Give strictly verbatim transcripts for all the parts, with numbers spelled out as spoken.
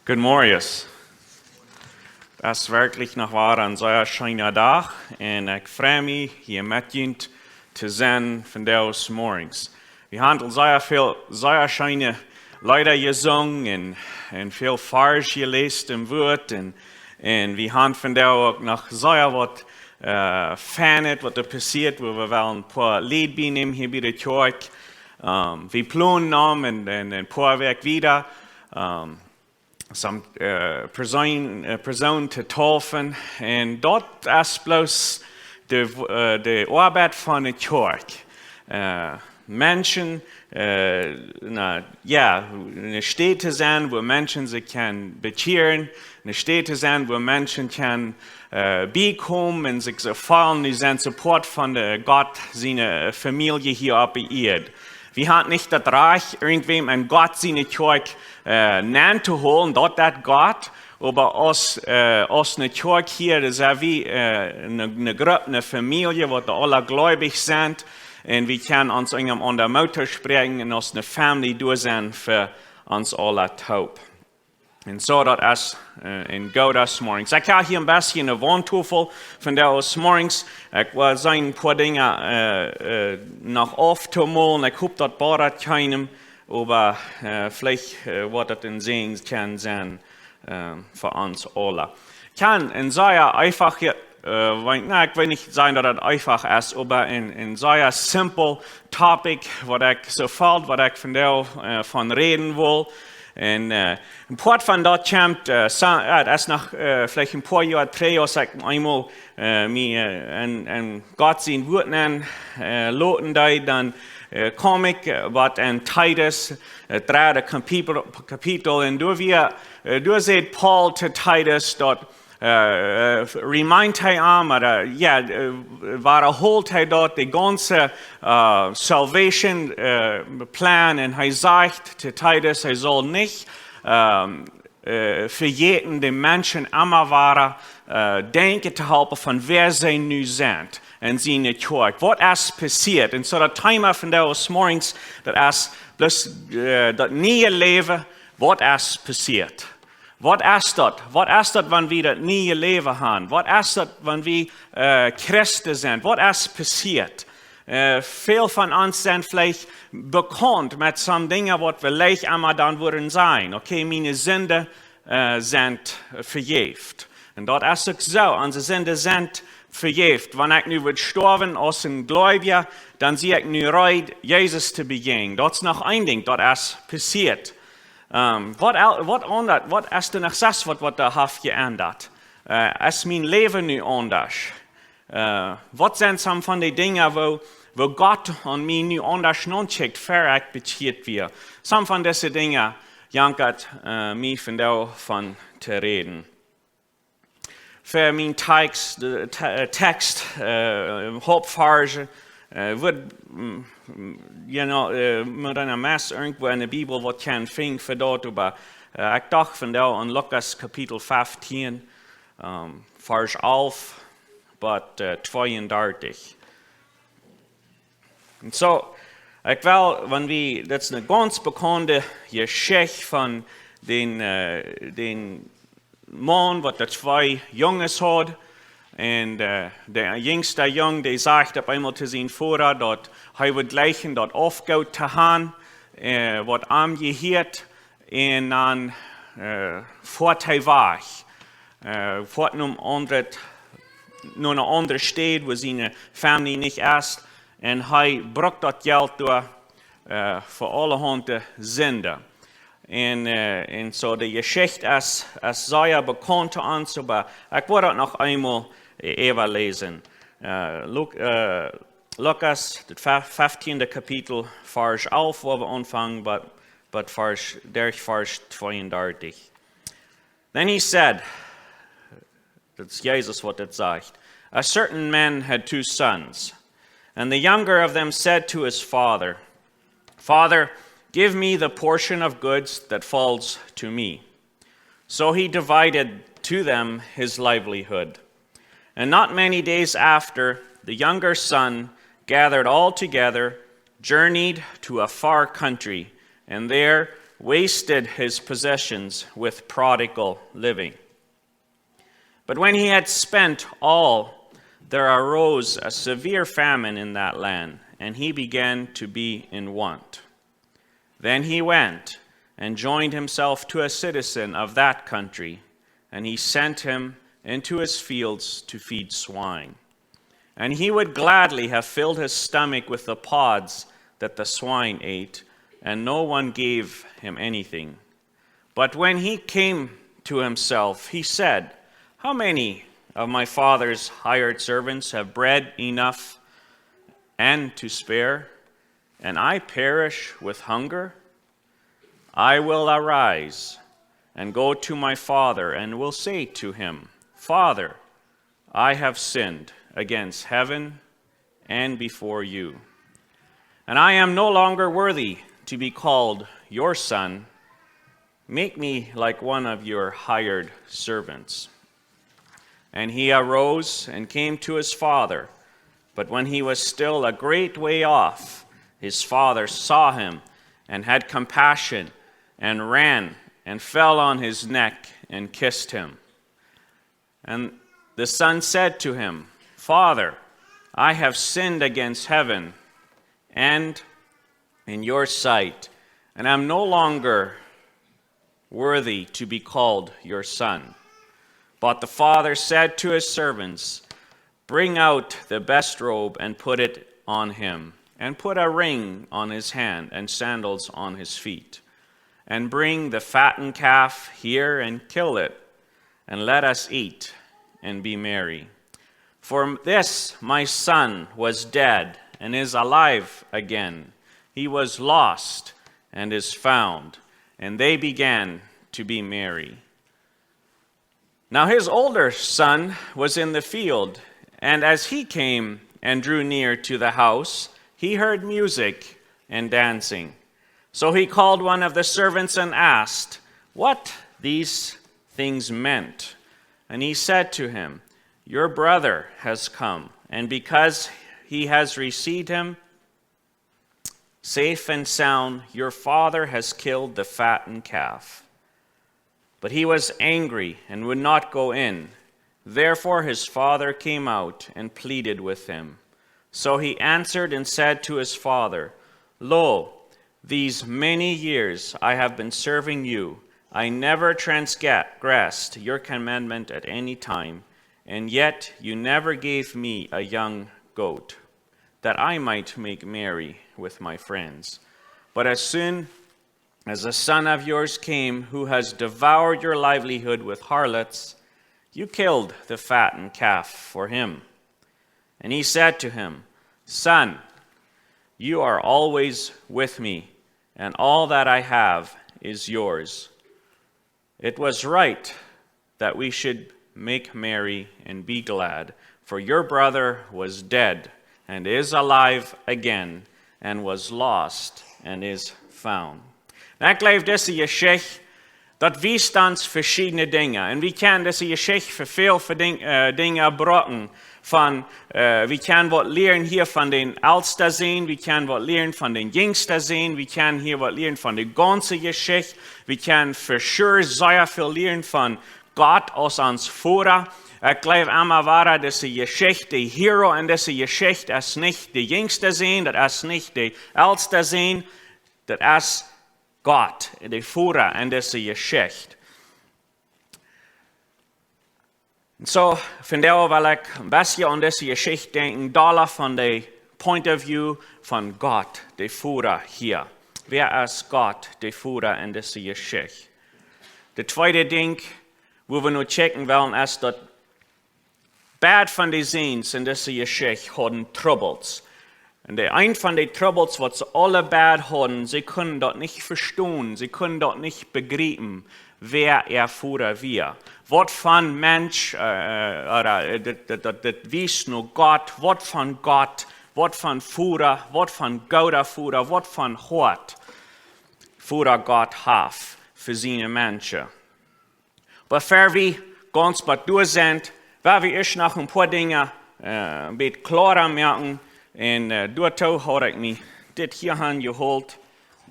Guten Morgen. Daut es werkjlich noch wada een sea scheena Dach un ekj frei mie hia met junt to sennen vondoag zemorjes. Wie haben aul sea väl, sea scheene Leeda jesungen un, un väl Varsch jeläst em Wort un, un wie haben vondoag uk noch sea waut, äh, feinet waut doa passieet, wua wie wellen een poa Lied bienämen hia bie de Kjoakj. Ähm, wie plonen om en, en, en poa Wäakj wieda, ähm, some, äh, Persoon, äh, Persoon to deepen. Un daut es bloos de, äh, de Oabeit von de Kjoakj. Äh, Menschen, äh, na, jo, eene Städ to sennen, wua Menschen sikj kjennen bekjieren, eene Städ to sennen, wua Menschen kjennen, äh, biekomen un sikj soo feelen, dee sent Support von de Gott siene Famielje hia opp de Ieed. Wie haben nich daut Rajcht, irjentwäm en Gott siene Kjoakj, äh, nantooholen, daut daut Gott, oba aus, äh, aus eene Kjoakj hia, daut sent wie, äh, eene, eene Grupp, eene Famielje, waut aula gleubich sent, un wie kjennen ons unjarenaunda Moot toospräakjen un aus eene Famielje doa sennen fa ons aula toop. Un soo, daut es, äh, een goodet Morjes. Ekj hab hia een bät eene Wauntofel vondoag zemorjes. Ekj well seenen een poa Dinja, äh, äh, noch auftomolen. Ekj hop daut bodat kjeenem, oba, äh, veleicht, äh, woat daut een Säajen kjennen sennen, äh, fa ons aula. Kaun een sea eenfach, äh, wan, na, ekj well nich sajen daut daut eenfach es, oba een, een sea simpel Topic, waut ekj soo felt, waut ekj vondoag, äh, von räden well. Un, äh, een Poat von daut kjemt, äh, sa-, jo, daut es noch, äh, veleicht een poa Joa trigj, aus ekj eemol, äh, mie, äh, en, en Gott sien Wort nenn, äh, loten deed, dan, äh, kjeem ekj, äh, waut en Titus, äh, dredde Kapitel, Kapitel, un doa wia, äh, doa sajcht Paulus to Titus daut, äh, äh, remind hee am, ooda, jo, äh, wadaholt hee daut, de gaunze, äh, Salvation, äh, Plan, un hee sajcht to Titus, hee saul nich, ähm, äh, vejäten, de Menschen emma wada, äh, denkjen to halpen von wäa see nu sent en siene Kjoakj. Waut es passieet? Un soo daut Thema vondoag zemorjes, daut es, daut, äh, daut niee Läwen, waut es passieet? Waut es daut? Waut es daut, wan wie daut niee Läwen haben? Waut es daut, wan wie, äh, Christen sent? Waut es passieet? Äh, väl von ons sent veleicht bekaunt met some Dinja, waut veleicht emma dan wudden sajen. Okay, miene Sinden, äh, sent vejäft. Un daut es uk soo, onse Sinden sent vejäft. Wan ekj nu wudd stoawen aus een Gleubja, dan sie ekj nu reed, Jesus to bejäajnen. Daut es noch een Dinkj, daut es passieet. Ähm, waut el-, waut aundasch, waut es doa noch sest waut, waut doa haft jeendat? Äh, es mien Läwen nu aundasch? Äh, waut sent some von de Dinja, woo, woo Gott aun mie nu aundasch nonkjikjt, ver ekj bekjieet wia? Some von dise Dinja jankat, äh, mie vondoag von to räden. Fa mien Tekjst, de Te-, äh, Tekjst, äh, Hauptvarsch, äh, wudd, mm, mm, you know, äh, met eene Mess irjentwua en de Bibel waut kjennen finjen fa daut, oba, äh, ekj docht vondoag aun Lukas Kapitel feftieen, ähm, Varsch alf bat, äh, tweeundartich. Un soo, ekj well, wan wie, daut es eene gaunz bekaunde Jeschicht von dän, äh, dän Maun, waut doa twee Junges haud. Un, äh, de jinjsta Jung, dee sajcht opp eemol to sienen Voda, daut hee wudd jlikjen daut Aufgoot to haben, äh, waut am jehieet. Un dan, äh, foat hee wajch. Äh, foat no een aundret, no eene aundre Städ, wua siene Famielje nich es. Un hee brukt daut Jelt doa, äh, fa aulahaunt Sinden. Un, äh, un soo de Jeschicht es, es sea bekaunt to ons, oba ekj woa daut noch eemol, äh, äwaläsen. Äh, Luk-, äh, Lukas, daut fe-, feftieende Kapitel, Varsch alf, wua wie aunfangen, bat, bat Varsch, derch Varsch tweeundartich. Then he said, daut es Jesus waut dit sajcht, "A certain man had two sons, and the younger of them said to his father, 'Father, give me the portion of goods that falls to me.' So he divided to them his livelihood. And not many days after, the younger son gathered all together, journeyed to a far country, and there wasted his possessions with prodigal living. But when he had spent all, there arose a severe famine in that land, and he began to be in want. Then he went and joined himself to a citizen of that country, and he sent him into his fields to feed swine. And he would gladly have filled his stomach with the pods that the swine ate, and no one gave him anything. But when he came to himself, he said, "How many of my father's hired servants have bread enough and to spare, and I perish with hunger? I will arise and go to my father, and will say to him, 'Father, I have sinned against heaven and before you, and I am no longer worthy to be called your son. Make me like one of your hired servants.' And he arose and came to his father. But when he was still a great way off, his father saw him and had compassion and ran and fell on his neck and kissed him. And the son said to him, 'Father, I have sinned against heaven and in your sight, and am no longer worthy to be called your son.' But the father said to his servants, 'Bring out the best robe and put it on him, and put a ring on his hand and sandals on his feet. And bring the fattened calf here and kill it, and let us eat and be merry. For this my son was dead and is alive again. He was lost and is found.' And they began to be merry. Now his older son was in the field, and as he came and drew near to the house, he heard music and dancing. So he called one of the servants and asked what these things meant. And he said to him, 'Your brother has come, and because he has received him safe and sound, your father has killed the fattened calf.' But he was angry and would not go in. Therefore his father came out and pleaded with him. So he answered and said to his father, 'Lo, these many years I have been serving you. I never transgressed your commandment at any time, and yet you never gave me a young goat, that I might make merry with my friends. But as soon as the son of yours came, who has devoured your livelihood with harlots, you killed the fattened calf for him.' And he said to him, 'Son, you are always with me, and all that I have is yours. It was right that we should make merry and be glad, for your brother was dead and is alive again, and was lost and is found.'" Un ekj jleew, dise Jeschicht, daut wiest ons veschiedne Dinja. Un wie kjennen dise Jeschicht fa väl Dinja brucken. Von, äh, wie kjennen waut lieren hia von dän elsten Sän, wie kjennen waut lieren von dän jinjsten Sän, wie kjennen hia waut lieren von de gaunze Jeschicht, wie kjennen for sure sea väl lieren von Gott aus ons Voda. Ekj jleew emma wada, dise Jeschicht, de Hero en dise Jeschicht es nich de jinjsta Sän, daut es nich de elsta Sän, daut es Gott, de Voda en dise Jeschicht. Un soo, vondoag well ekj een bät aun dise Jeschicht denkjen, dolla von de point of view von Gott, de Voda hia. Wäa es Gott, de Voda en dise Jeschicht? De tweede Dinkj, wua wie nu checken wellen, es daut beid von de Säns en dise Jeschicht hauden Trubbels. Un de, een von de Trubbels, waut see aule beid hauden, see kunnen daut nich vestonen, see kunnen daut nich bejriepen, wäa äa Voda wia. Waut von Mensch, äh, äh, ooda, äh, dit, dit, dit, dit wiest no Gott, waut von Gott, waut von Voda, waut von gooda Voda, waut von Hoat Voda Gott haft fa siene Menschen. Oba ea wie gaunz bat doa sent, well wie ieescht noch een poa Dinja, äh, een bät kloara moaken. Un, äh, doatoo haud ekj mie dit hia aunjeholt.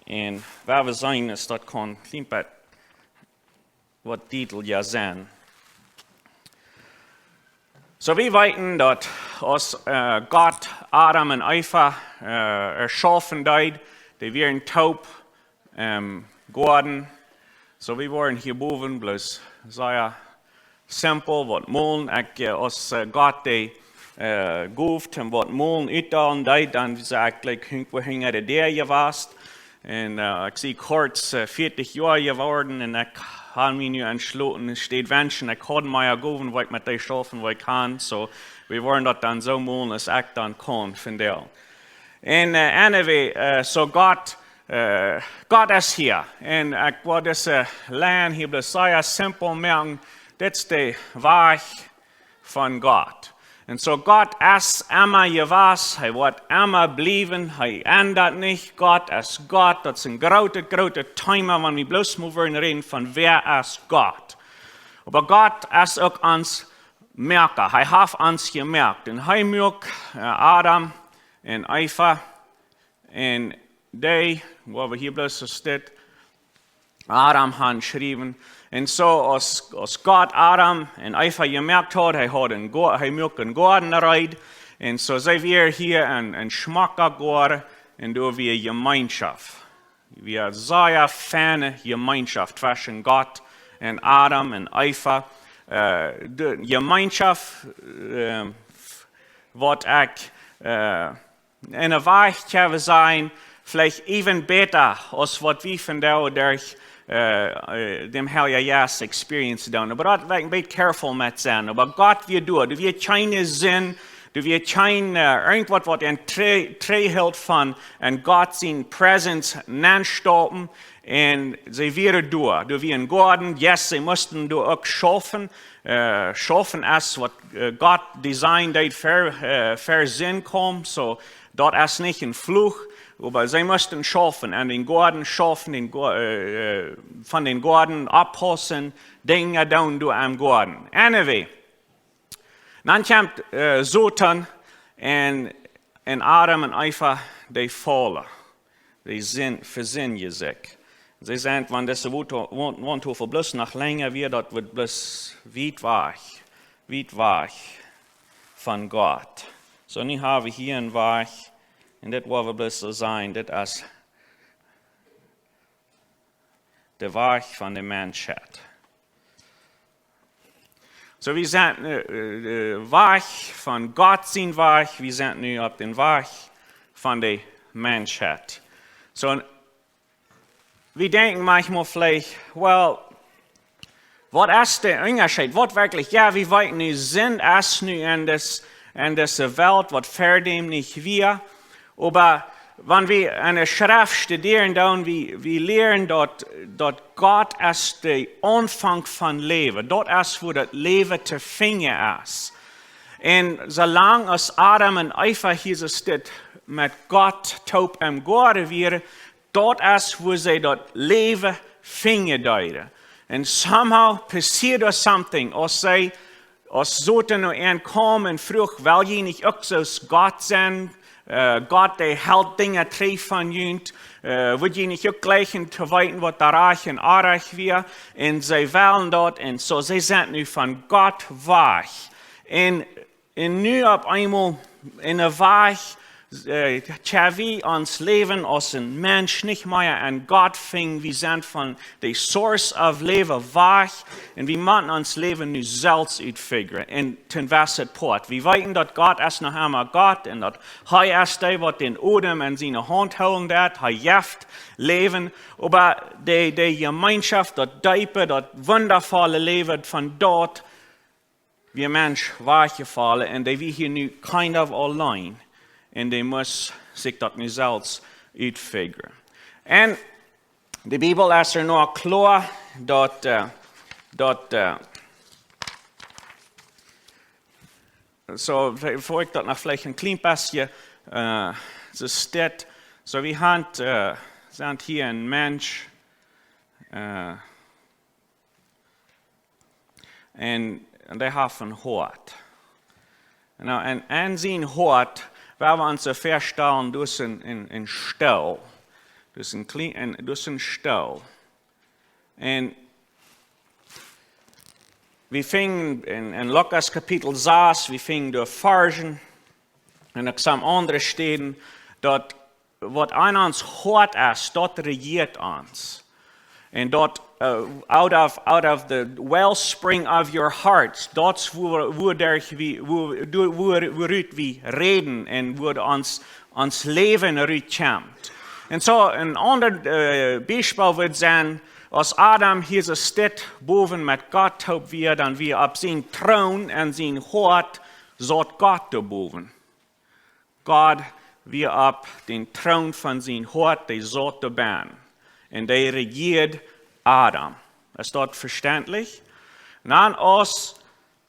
Un wua wie seenen, es daut kaun kjlien bät waut Titel ja sennen. Soo, wie weeten daut aus äh, Gott Adam un Eva äh, erschaufen deed, dee wieren toop em Goaden. Soo, wie woaren hia bowen bloos sea simpel waut molen. Ekj, äh, aus äh, Gott dee äh, Gow un waut molen utdeelen deed, dan sie ekj jlikj hinja de Däa jewast. Un äh, ekj sie kort äh, vieetich Joa jeworden un ekj hab mie nu entschloten, enne Städ wenschen, ekj haud mea Gowen, waut ekj met dee schaufen, waut ekj kaun. Soo, wie woaren daut dan soo molen aus ekj dan kaun vondoag. Un äh, anyway, äh, soo Gott, äh, Gott es hia. Un ekj well dise Lien hia bloos sea simpel moaken. Dit es de Wajch von Gott. Un soo Gott es emma jewast, hee woat emma bliewen, hee endat nich. Gott es Gott, daut es een grootet, grootet Thema, wan wie bloos mol wellen räden von wäa es Gott. Oba Gott es uk ons Moaka, hee haft ons jemoakt. Un hee muak äh, Adam un Eva un dee, wua wie hia bloos soo steit, Adam han jeschräwen. Un soo aus, aus Gott Adam un Eva jemoakt haud, hee haud een Go-, hee muak een Goaden reed. Un soo see wieren hia een, een schmocka Goaden un doa wia Jemeenschoft. Wia sea feine Jemeenschoft tweschen Gott un Adam un Eva. Äh, de Jemeenschoft, äh, waut ekj äh, enne Wajch kjenn wie sennen, veleicht even bäta aus waut wie vondoag derch äh, äh, däm Heiljen Jeist experience doonen. Oba daut well ekj een bät careful met sennen. Oba Gott wia doa, doa wia kjeene Sind, doa wia kjeen äh, irjentwaut waut an tre-, trigjhelt von en Gott siene Presence nenstoppen. Un see wieren doa, doa wia een Goaden, yes, see musten doa uk schaufen. Äh, schaufen es waut äh, Gott designen deed ver, äh, ver Sind kjeem. Soo, daut es nich een Fluch, oba see musten schaufen, aun dän Goaden schaufen, dän Go-, äh, äh, von dän Goaden oppaussen, Dinja doonen doa aum Goaden. Anyway, dan kjemt äh, Soton un, un Adam un Eva, dee faulen. Dee sind, vesindjen sikj. See sent, wan dise Wand-, Wand-, Wandtofel bloos noch lenja wia, daut woat bloos wiet wajch, wiet wajch von Gott. Soo, nu hab wie hia een Wajch, un dit woa wie bloos soo sennen, dit es de Wajch von de Menschheit. Soo, wie sent nu äh, äh, wajch von Gott sien Wajch, wie sent nu opp dän Wajch von de Menschheit. Soo, wie denkjen maunchmol veleicht, well, waut es de Unjascheet? Waut werkjlich? Jo, wie weeten nu, Sind es nu en dis, en dise Welt, waut ver däm nich wia. Oba wan wie enne Schreft studieren, dan wie, wie lieren daut, daut Gott es de Aunfank von Läwen. Daut es wua daut Läwen to finjen es. Un soo lang aus Adam un Eva hia soo steit met Gott toop em Goaden wieren, daut es wua see daut Läwen finjen deeden. Un somehow passieed doa something, aus see, aus Soton no an kjeem un fruach, well jie nich uk soo aus Gott sennen? Äh, Gott, dee helt Dinja trigj von junt. Äh, wudd jie nich uk jleichen to weeten waut doa rajcht un orrajcht wia? Un see wellen daut, un soo, see sent nu von Gott wajch. Un, un nu opp eemol enne Wajch, äh, kjenn wie ons Läwen aus een Mensch nich mea aun Gott finjen. Wie sent von de Source of Läwen wajch. Un wie motten ons Läwen nu selfst utfigren. Un to een jewesset Poat. Wie weeten daut Gott es noch emma Gott un daut hee es dee waut dän Odem en siene Haunt hoolen deit, hee jeft Läwen, oba de, de Jemeenschoft, daut deepe, daut wundavolle Läwen von daut, wia Mensch wajchjefollen un dee wia hia nu kind of auleen. Un dee must sikj daut nu selfst utfigren. Un de Bibel es doa noch kloa daut, äh, daut, äh, soo, wan ekj daut noch veleicht een kjlien bät, äh, soo steit, soo wie haben, äh, sent hia een Mensch, äh, un, un dee haft een Hoat. Nu, un, un sien Hoat, wan wie ons soo väastalen, daut es een, een, een Stool. Dus een, kle- een, dus een Stool. Un wie fungen en, en Lukas Kapitel sas, wie fungen doa Varschen un uk some aundre Städen, daut waut aun ons Hoat es, daut rejieet ons. Un daut, uh, out of, out of the wellspring of your hearts, daut es wua, wua derch wie, wua, du- wua, wuaut wie räden un wua ons, ons Läwen rutkjemt. Un soo een aundret, uh, Biespel wudd sennen, aus Adam hia soo steit bowen met Gott toop wia, dan wia opp sienen Troon en sien Hoat saut Gott doa bowen. Gott wia opp dän Troon von sien Hoat, dee saut doa benn. Un dee rejieed Adam. Es daut veständlich? Dan aus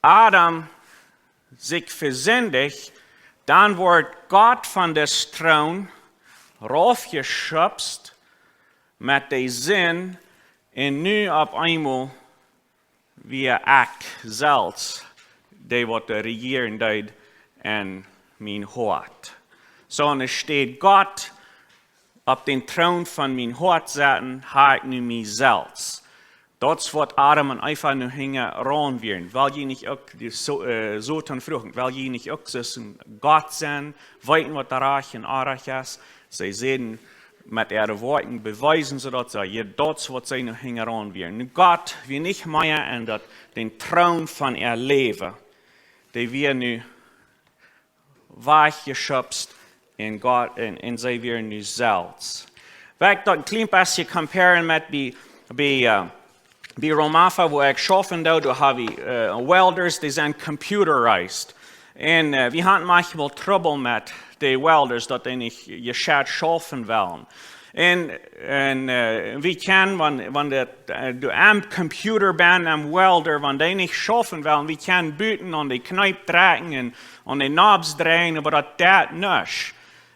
Adam sikj vesindicht, dan woat Gott von dän Troon raufjeschubst met de Sind un nu opp eemol wia ekj selfst dee waut doa rejieren deed en mien Hoat. Soo, enne Städ Gott opp dän Troon von mien Hoat setten, ha ekj nu mie selfst. Daut es waut Adam un Eva nu hinjaraun wieren. Well jie nich uk, de So- äh, Soton fruach, well jie nich uk soo aus Gott sennen, weeten waut rajcht un orrajcht es? See säden, met äare Woakjen bewiesen see daut, see, jo, daut es waut see nu hinjaraun wieren. Nu Gott wia nich mea en daut, dän Troon von äa Läwen. Dee wia nu wajchjeschubst un Gott, un, un see wieren nu selfst. Well ekj daut een kjlien bät comparen met bie, bie, äh, bie Romafa, wua ekj schaufen doo, doa ha wie, äh, welders, dee sent computerized. Un, äh, wie haben maunchmol Trubbel met de welders, daut dee nich jescheit schaufen wellen. Un, un, äh, wie kjennen, wan, wan daut, äh, du aum Computer best, aum welder, wan dee nich schaufen wellen, wie kjennen buten aun de Kneep drekjen un aun de Knobs dreien, oba daut deit nuscht.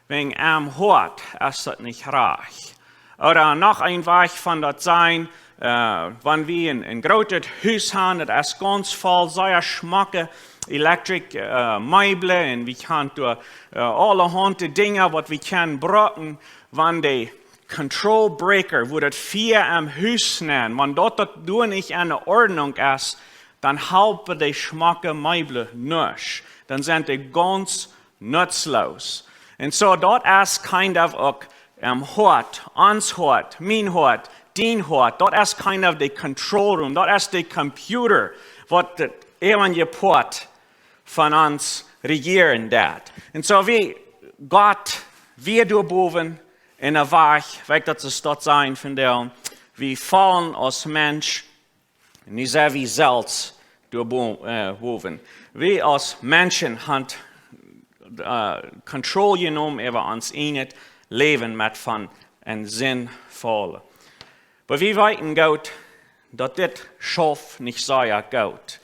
Wäajen aum Hoat es daut nich rajcht. Ooda noch een Wajch von daut sennen, äh, wan wie een, een grootet Hus haben, daut es gaunz voll sea schmocke electric, äh, Meebel un wie haben doa, äh, aulahaunt Dinja waut wie kjennen brucken, wan de control breaker, wua daut Fia aum Hus nenn, wan daut, daut doa nich enne Ordnunk es, dan halpen de schmocke Meebel nuscht. Dan sent dee gaunz nutzlos. Un soo, daut es kind of uk aum Hoat, ons Hoat, mien Hoat, dien Hoat. Daut es kind of de control room. Daut es de computer, waut de äwentje Poat von ons rejieren deit. Un soo aus Gott wia doa bowen en de Wajch, weet daut see daut sajen von däm, wie faulen aus Mensch, nu sent wie selfst doa bo-, äh, bowen. Wie aus Menschen haben, äh, Kontroll jenomen äwa ons ieejnet Läwen met von en Sind faulen. Oba wie weeten goot, daut dit schauft nich sea goot.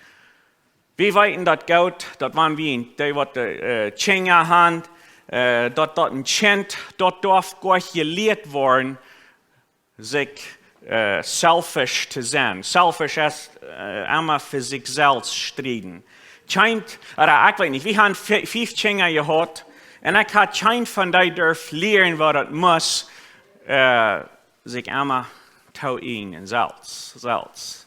Wie weeten daut goot, daut wan wie, dee waut de, äh, Kjinja haben, äh, daut, daut een Kjint, daut darf goanich jelieet woaren, sikj, äh, selfish to sennen. Selfish es, äh, emma fa sikj selfst strieden. Kjint, ooda ekj weet nich, wie haben fie-, fief Kjinja jehaut, un ekj hab kjeenen von dee derft lieren, waut daut must, äh, sikj emma to eenen selfst, selfst.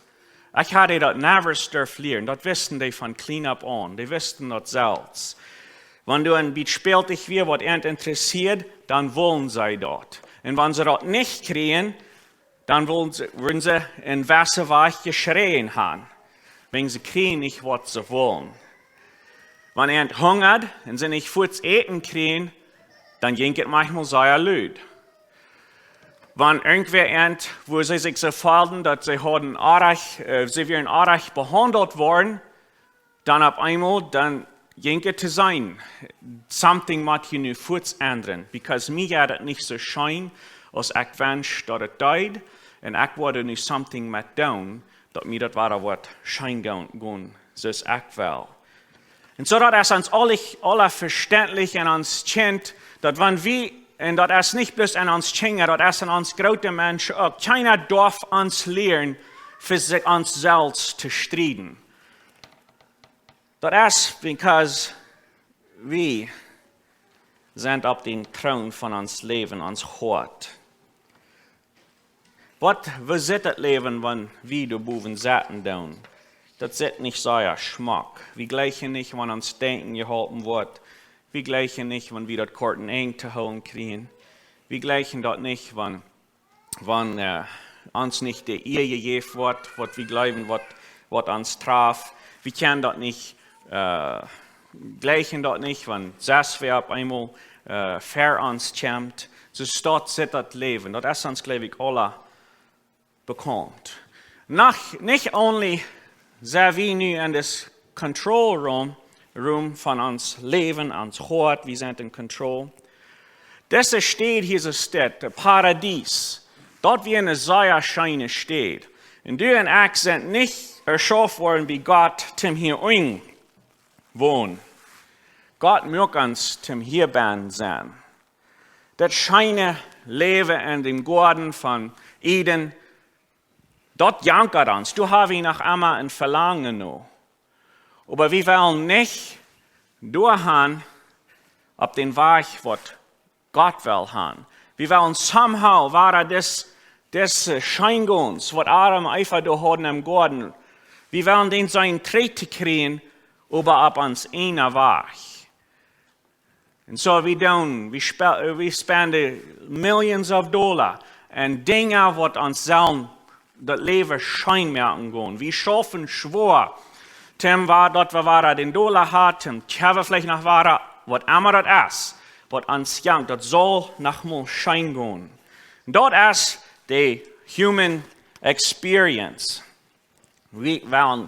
Ekj hab dee daut never derft lieren. Daut wisten dee von kjlien opp aun. Dee wisten daut selfst. Wan doa een bät Spältich wia, waut an interessieed, dan wullen see daut. Un wan see daut nich kjrieejen, dan wullen see, wudden see en jewesse Wajch jeschräajen haben. Wäajen see kjrieejen nich, waut see wullen. Wan an hungad un see nich fuaz Äten kjrieejen, dan jinkj et maunchmol sea lud. Wan irjentwäa an, wua see sikj soo feelden, daut see hauden orrajcht, äh, see wieren orrajcht behaundelt worden, dan opp eemol, dan jinkj et to sennen, something mott hia nu fuaz endren, because mie jeit et nich soo scheen, aus ekj wensch daut et deed, un ekj woa nu something met doonen, daut mie daut wada woat scheen gonen, gonen, soo aus ekj well. Un soo daut es ons aule, aule veständlich en ons Kjint, daut wan wie, un daut es nich bloos en ons Kjinja, daut es en ons groote Menschen uk, kjeena darf ons lieren, fa sikj ons selfst to strieden. Daut es because wie sent opp dän Troon von ons Läwen, ons Hoat. Waut, woo sitt daut Läwen, wan wie doa bowen sitten doonen? Daut sitt nich sea schmock. Wie jleichen nich, wan ons Denkjen jeholpen woat. Wie jleichen nich, wan wie daut korte Enj to hoolen kjrieen. Wie jleichen daut nich, wan, wan äh, ons nich de Ea jejäft woat, waut wie jleewen, waut, waut ons traf. Wie kjennen daut nich, äh, jleichen daut nich, wan sest wäa opp eemol äh, ver ons kjemt. Soo, daut sitt daut Läwen. Daut es ons, jleew ekj, aula bekaunt. Noch, nich only sent wie nu en dis control room, room von ons Läwen, ons Hoat, wie sent en control. Dise Städ hia, soo steit, de Paradies, daut wia eene sea scheene Städ. Un du un ekj sent nich erschaufen worden bie Gott, toom hia unjen wonen. Gott muak ons toom hia bennen sennen. Daut scheene Läwen en däm Goaden von Eden, daut jankat ons. Doa ha wie noch emma een Velangen no. Oba wie wellen nich doahan opp dän Wajch, waut Gott well han. Wie wellen somehow wada dis, dis äh, Scheengoons, waut Adam un Eva doa hauden em Goaden, wie wellen dän seenen trigj to kjrieen, oba opp ons eenen Wajch. Un soo, wie doonen, wie, spe wie spenden millions of Dollar en Dinja, waut ons sellen daut Läwen scheen moaken gonen. Wie schaufen schwoa, toom wa daut wie wada dän Dollar haben, toom kjeepen veleicht noch wada, waut emma daut es, waut ons jankat, daut saul noch mol scheen gonen. Daut es de human experience. Wie wellen,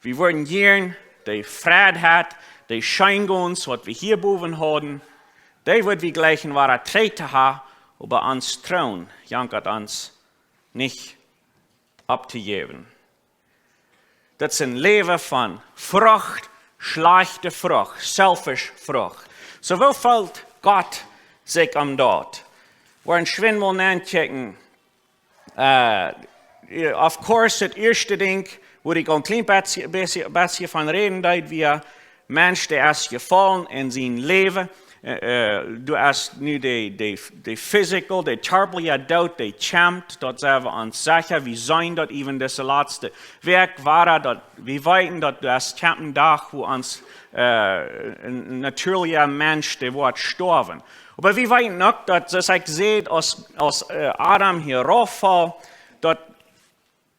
wie wudden jieren de Freiheit, de Scheengoons, waut wie hia bowen hauden, dee wudd wie jleichen wada trigj to haben, oba ons Troon jankat ons nich opptojäwen. Daut es een Läwen von Frucht, schlajchte Frucht, selfish Frucht. Soo, woo feelt Gott sikj om daut? Wie woaren schwind mol nankjikjen. Äh, of course, daut ieeschte Dinkj, wua ekj aul een kjlien bät, bät, bät von räden deed, wia, Mensch, dee es jefollen en sien Läwen. Äh, äh, du hast nu de, de, de physical, de kjarpalja Doot, dee kjemt, daut sent wie ons secha. Wie seenen daut äwen dise latste Wäakj wada, daut, wie weeten, daut du hast kjemt een Dach, wua ons äh, een, een natieelja Mensch, dee woat stoawen. Oba wie weeten uk, daut, soo aus ekj säd, aus, aus äh, Adam hia rauf foll, daut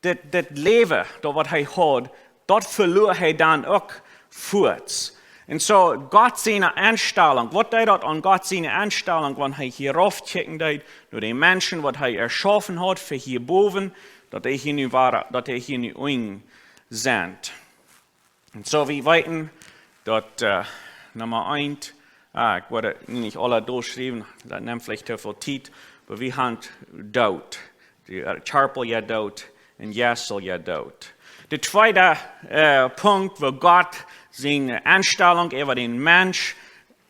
dit, dit Läwen, daut waut hee haud, daut veloa hee dan uk fuaz. Un soo, Gott siene Enstalunk, waut deed daut aun Gott siene Enstalunk, wan hee hia rauf kjikjen deed, no de Menschen, waut hee erschaufen haud, fa hia bowen, daut hee hia nu wia, daut hee hia nu unjen sent. Un soo, wie weeten, daut äh, Numma eent, ah, ekj woa daut nich aula dolschriewen, daut nemt veleicht too väl Tiet, oba wie haben Doot. De äh, kjarpalja Doot un jeistelja Doot. De tweede äh, Punkt, wua Gott siene Enstalunk äwa dän Mensch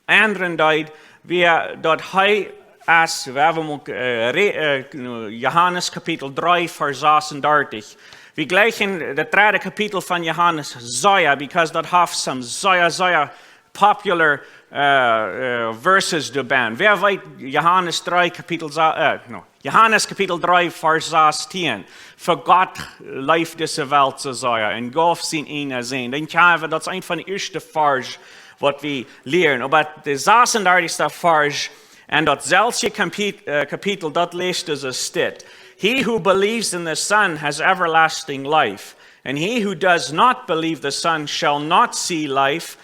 endren deed, wia daut hee es, wie haben uk äh, re, äh, Johanes Kapitel dree, Varsch sasuntachentich. Wie jleichen daut dredde Kapitel von Johanes sea, because daut haft some sea, sea popular äh, äh, verses doabennen. Wäa weet Johanes dree, Kapitel, sa- äh, no, Johanes Kapitel dree, Varsch sastieen. Fa Gott leeft dise Welt soo sea un jeef sienen eenen Sän. Dan kjenn wie, daut es eent von de ieeschte Varsch, waut wie lieren. Oba de sasuntachentich Varsch en daut selwje Kapi- äh, Kapitel, daut läst soo aus dit: "He who believes in the Son has everlasting life, and he who does not believe the Son shall not see life,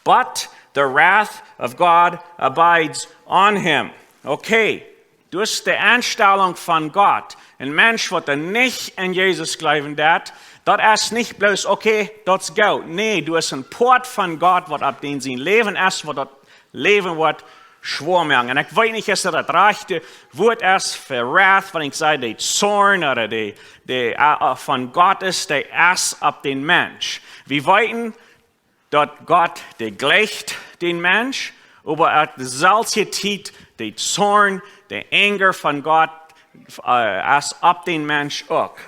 but the wrath of God abides on him." Okay, daut es de Enstalunk von Gott. Een Mensch, waut doa nich aun Jesus jleewen deit, daut es nich bloos, okay, daut es goot. Nä, daut es een Poat von Gott, waut opp dän sien Läwen es, waut daut Läwen woat schwoa moaken. Un ekj weet nich, aus daut daut rajchte Wuat es fa wrath, wan ekj saj, de Zorn, ooda de, de äh, äh, von Gott es, dee es opp dän Mensch. Wie weeten, daut Gott, dee jleicht dän Mensch, oba opp de selwje Tiet, de Zorn, de Anger von Gott äh, es opp dän Mensch uk.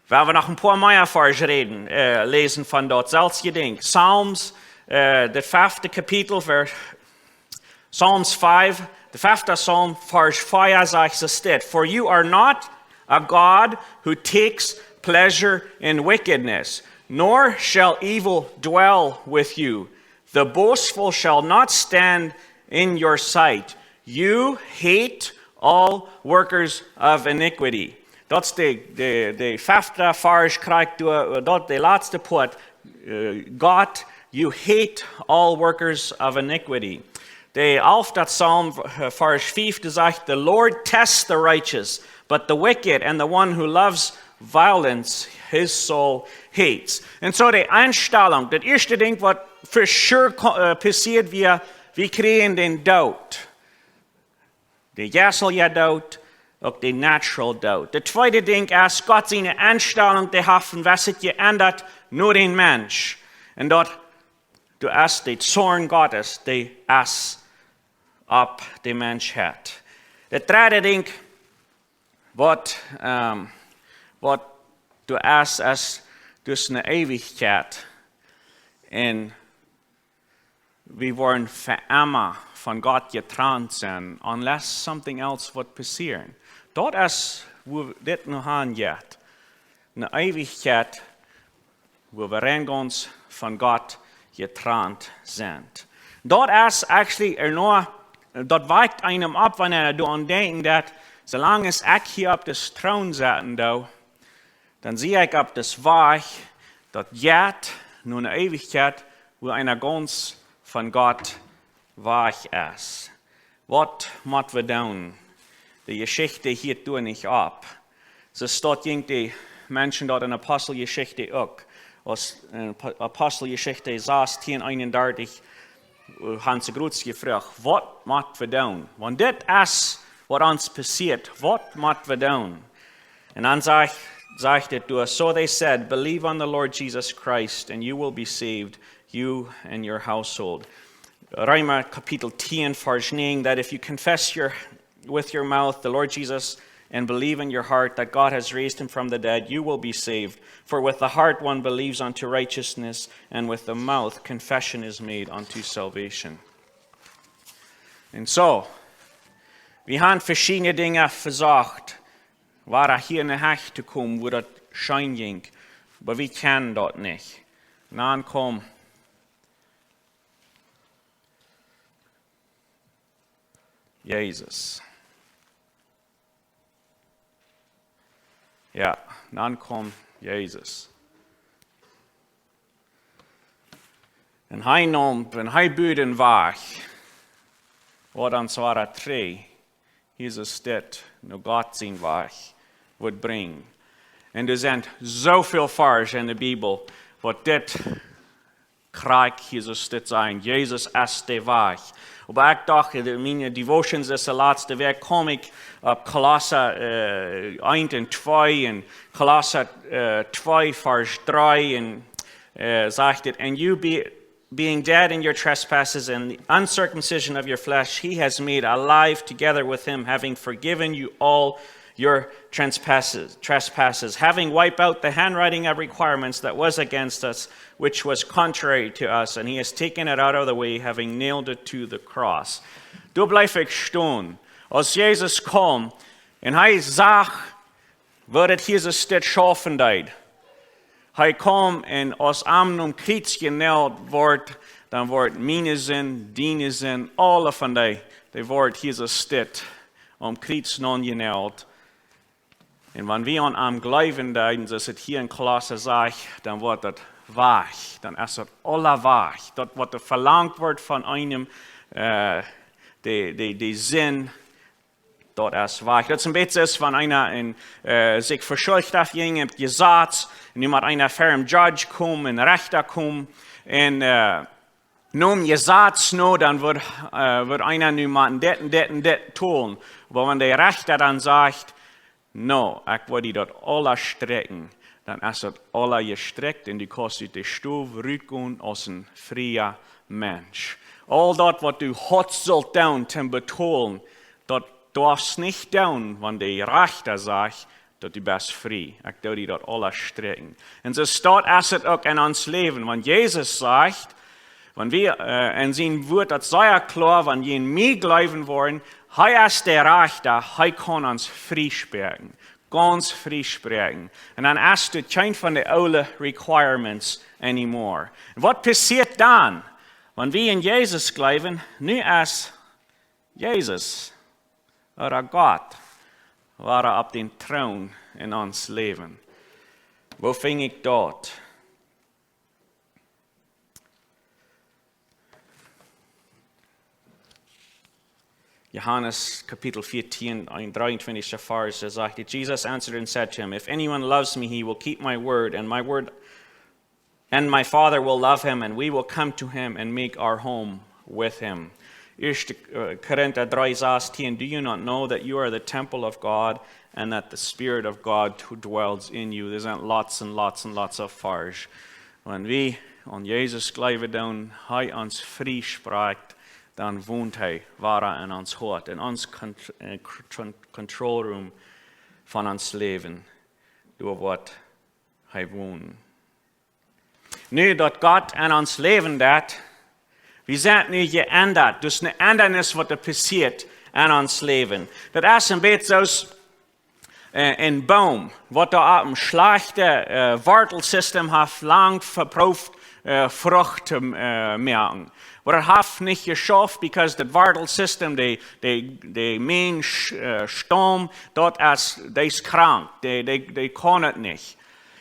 Wie woaren noch een poa mea Varsch räden, äh, läsen von daut selwje Dinkj. Psalms, äh, daut fefte Kapitel, Varsch, Psalms five, de fefte Psalm, Varsch vea, sajcht soo aus dit: "For you are not a God who takes pleasure in wickedness, nor shall evil dwell with you. The boastful shall not stand in your sight. You hate all workers of iniquity. Daut es de, de, de fefte Varsch, krakjt doa, daut de latste Poat, eh, God, you hate all workers of iniquity. De alfte Psalm, eh, Varsch fief, dee sajcht, "The Lord tests the righteous, but the wicked and the one who loves violence, his soul hates." Un soo de Enstalunk, daut ieeschte Dinkj waut for sure ko-, eh, passieet, wie, wie kjrieen dän Doot. De jeistlicha Doot, uk de natural Doot. De tweede Dinkj es, Gott siene Enstalunk, dee haft sikj jeendat no dän Mensch. Un daut, doa es de Zorn Gottes, dee es opp de Menschheit. De dredde Dinkj, waut, ehm, waut doa es, es doa ne Eewichkjeit. Un wie woaren fa emma von Gott jetrant sennen, unless something else woat passieren. Daut es, woo dit nu aunjeit. Ne Eewichkjeit, woo wie rein gaunz von Gott jetrant sent. Daut es actually, ea, daut wakjt eenem opp, wan eena doaraun denkjt, daut soo lang aus ekj hia opp dän Troon sitten doo, dan sie ekj opp dän Wajch, daut jeit no ne Eewichkjeit, woo eena gaunz von Gott wajch es. Waut mott wie doonen? De Jeschicht hieet doa nich opp. Soo steit jink de Menschen doa en Aposteljeschicht uk. Aus, eh, Apo-, Aposteljeschicht sastieen eenundartich, eh, han see Gott jefroacht, waut mott wie doonen? Wan dit es waut ons passieet, waut mott wie doonen? Un dan sajcht, sajcht et doa, "So they said, 'Believe on the Lord Jesus Christ, and you will be saved, you and your household.'" Reema Kapitel tieen, Varsch näajen, that if you confess your, with your mouth the Lord Jesus and believe in your heart that God has raised him from the dead, you will be saved. For with the heart one believes unto righteousness, and with the mouth confession is made unto salvation. Un soo, wie han veschiedne Dinja vesocht, wada hia no Hecht to komen, woo daut scheen jinkj, oba wie kjennen daut nich. Un dan kjeem Jesus. Jo, dan kjeem Jesus. Un hee neem, un hee bud een Wajch, waut ons wada trigj, Jesus dit, no Gott sien Wajch, wudd brinjen. Un doa sent soo väl Varsch en de Bibel, waut dit krakjt Jesus dit sajen. Jesus es de Wajch. Oba ekj docht, en miene Devotions dise latste Wäakj kjeem ekj opp Kolossa, eh, eent un twee un Kolossa, eh, twee Varsch dree un, eh, sajcht et, "And you be, being dead in your trespasses and the uncircumcision of your flesh, he has made alive together with him, having forgiven you all your trespasses, trespasses, having wiped out the handwriting of requirements that was against us, which was contrary to us, and he has taken it out of the way, having nailed it to the cross." Doa bleef ekj stonen. Aus Jesus kjeem un hee sach, woo daut Jesus dit schaufen deed. Hee kjeem un aus hee aum Kjriez jenault wort, dan wort miene Sind, diene Sind, aule von dee, dee wort Jesus dit aum Kjriez naunjenault. Un wan wie aun am jleewen, dan, soo aus et hia en Kolossa sajcht, dan woat daut wajch, dan es daut aula wajch. Daut waut doa velangt woat von eenem, eh, de, de, de Sind, daut es wajch. Daut es een bät soo aus wan eena en, eh, sikj fa Schult aufjinj, em Jesaz, un nu mott eena ver een Judge komen, een Rechta komen, un, eh, nom Jesaz no, dan wudd, eh, wudd eena nu motten dit un dit un dit doonen. Oba wan de Rechta dan sajcht, "No, ekj woa die daut aula sträakjen," dan es daut aula jestrikjt un du kaust ut de Stow rutgonen aus een fria Mensch. Aul daut waut du hast sullt doonen toom betolen, daut doafst nich doonen, wan de Rechta sajcht, daut du best frie. Ekj doo die daut aula sträakjen. Un soo steit et uk en ons Läwen. Wan Jesus sajcht, wan wie, eh, en sien Wort, daut es sea kloa, wan wie en mie jleewen woaren, hee es de Rechta, hee kaun ons frie spräakjen. gaunz frie spräakjen. Un dan hast du kjeen von de oole requirements anymore. Un waut passieet dan? Wan wie en Jesus jleewen, nu es Jesus, ooda Gott, wada opp dän Troon en ons Läwen. Woo finj ekj daut? Johannes Kapitel vierzehn, ein, dreiundzwanzig Vers, da sagt, Jesus answered and said to him, "If anyone loves me, he will keep my word, and my word, and my Father will love him, and we will come to him and make our home with him." Erste, äh, Korinta drei sechzehn, "Do you not know that you are the temple of God and that the Spirit of God who dwells in you?" There's lots and lots and lots of Vers. Wan wie aun Jesus jleewen, dan hee ons frie spräakjt, dan wont hee wada en ons Hoat, en ons Kont-, äh, Kon-, Control Room von ons Läwen. Doa woat hee wonen. Nu daut Gott en ons Läwen deit, wie sent nu jeendat. Daut es eene Endanis, waut doa passieet en ons Läwen. Daut es een bät soo aus, äh, een Boom, waut doa opp een schlajchtet, äh, Wortelsystem haft lang veproowt, äh, Frucht to, äh, moaken. Oba daut haft nich jeschauft, because daut Wortelsystem, de, de, de main, äh, Staum, daut es, dee es krank, dee, dee, dee kaun et nich.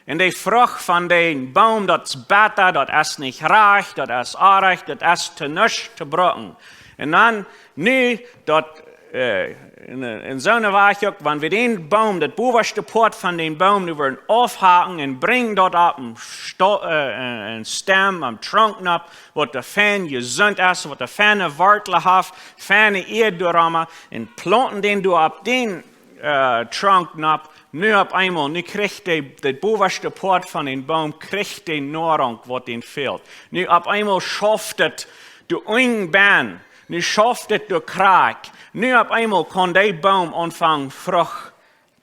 Un de Frucht von dän Boom, daut es betta, daut es nich rajcht, daut es oajch, daut es to nuscht to brucken. Un dan nu daut, äh, en, en soone Wajch uk, wan wie dän Boom, daut bowaschte Poat von dän Boom, nu woaren aufhacken un brinjen daut opp een Sto-, äh, een, een Staum, een Trunk nopp, waut doa fein jesunt es, waut doa feine Wortlen haft, feine Ieed doaromm, un plaunten dän doa opp dän, äh, Trunk nopp, nu opp eemol, nu kjricht de, de bowaschte Poat von dän Boom, kjricht de Noarunk, waut dän fält. Nu opp eemol schauft et doa unjen benn, nu schauft et doa krakjt. Nu opp eemol kaun de Boom aunfangen Frucht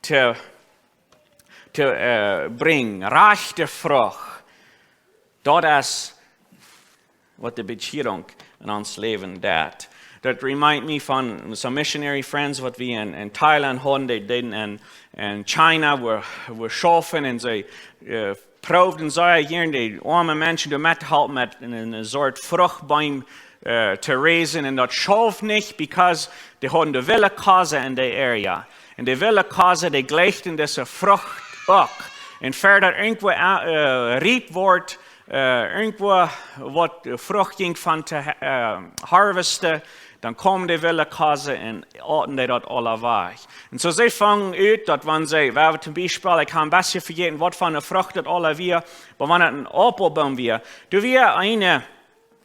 to, to, äh, brinjen, rajchte Frucht. Daut es waut de Bekjierunk en ons Läwen deit. Daut remind me von some missionary friends, waut wie en, en Thailand hauden, dee deeden en, en China, wua, wua schaufen un see, äh, proowden sea jieren, de oame Menschen doa met to halpen met een, een Sort Fruchtboom, äh, to raisen. Un daut schauft nich, because dee hauden de wille Kose en de area. Un de wille Kose, dee jlikjten dise Frucht uk. Un ea daut irjentwua, äh, riep woat, äh, irjentwua waut Frucht jinkj von to, äh, harvesten, dan kjeemen de wille Kose un auten dee daut aula wajch. Un soo see fungen ut daut, wan see, wie haben toom Biespel, ekj hab een bät vejäten, waut fa eene Frucht daut aula wia, oba wan et een Aupelboom wia, doa wia eene